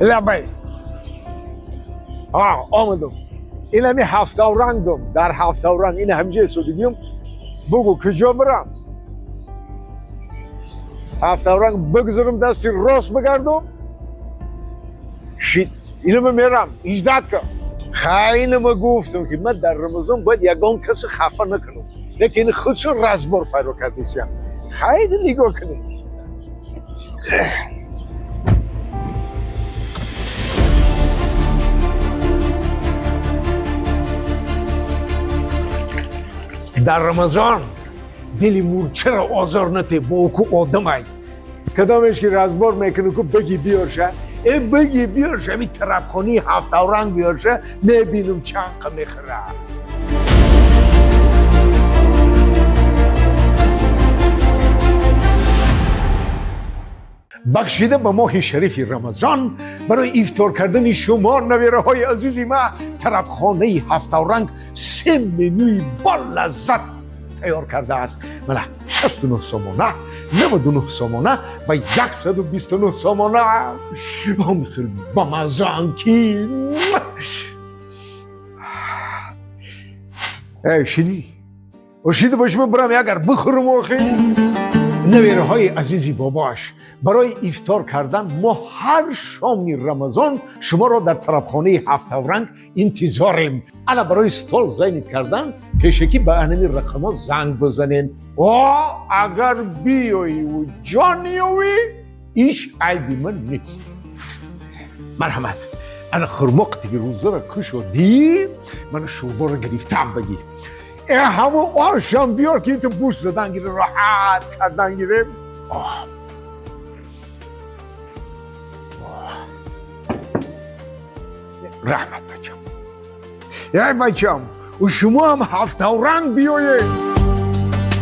Лабай. Омадам. Ин ҳами ҳафтаврангдум. Дар ҳафтавранг ин ҳамҷа истодагиюм. Бугу куҷо бирам? Ҳафтавранг бигзарам, дасти рост бигардум. Шит. Инама мерам. Иждат кун. Хайнама гуфтам ки ман дар Рамазон бояд ягон каси хафа накунам. Лекин худшон разбор файро кардисям. Хайр, нигоҳ кунед. Дар Рамазон дили мурчаро озор нате, бо ку одамай. Кадомеш ки разбор мекунӣ, ку бигӣ биёрша, э бигӣ биёрша, ами тарабхонаи ҳафтавранг биёрша, мебинам чанқа мехӯрад. Бахшида ба моҳи шарифи Рамазон барои ифтор кардани шумо, навираҳои азизи ма, тарабхонаи ҳафтавранг се менюи болаззат тайёр кардааст. Мана 69 сомона, 99 сомона ва 129 сомона. Ҳам хел бамазаан ки э шидӣ ошида боши, ман бирам ягар бихӯрам охи. Навираҳои азизи бобоаш, барои ифтор кардан мо ҳар шоми Рамазон шуморо дар тарабхонаи ҳафтавранг интизорем. Ана барои стол занят кардан пешакӣ ба анами рақамҳо занг бизанед. О агар биёиву ҷон ёвӣ, иш айби ман нест. Марҳамат, ана хурмо диги рӯзаро кушодӣ, мана шӯрборо гирифтам, багӣ. Э ҳамон ошам биёр ки ту буш задан гире, роҳат кардан гирем. Оҳ. Раҳмат, бачам. Эй бачам, у шумо ҳам ҳафтавранг биёед.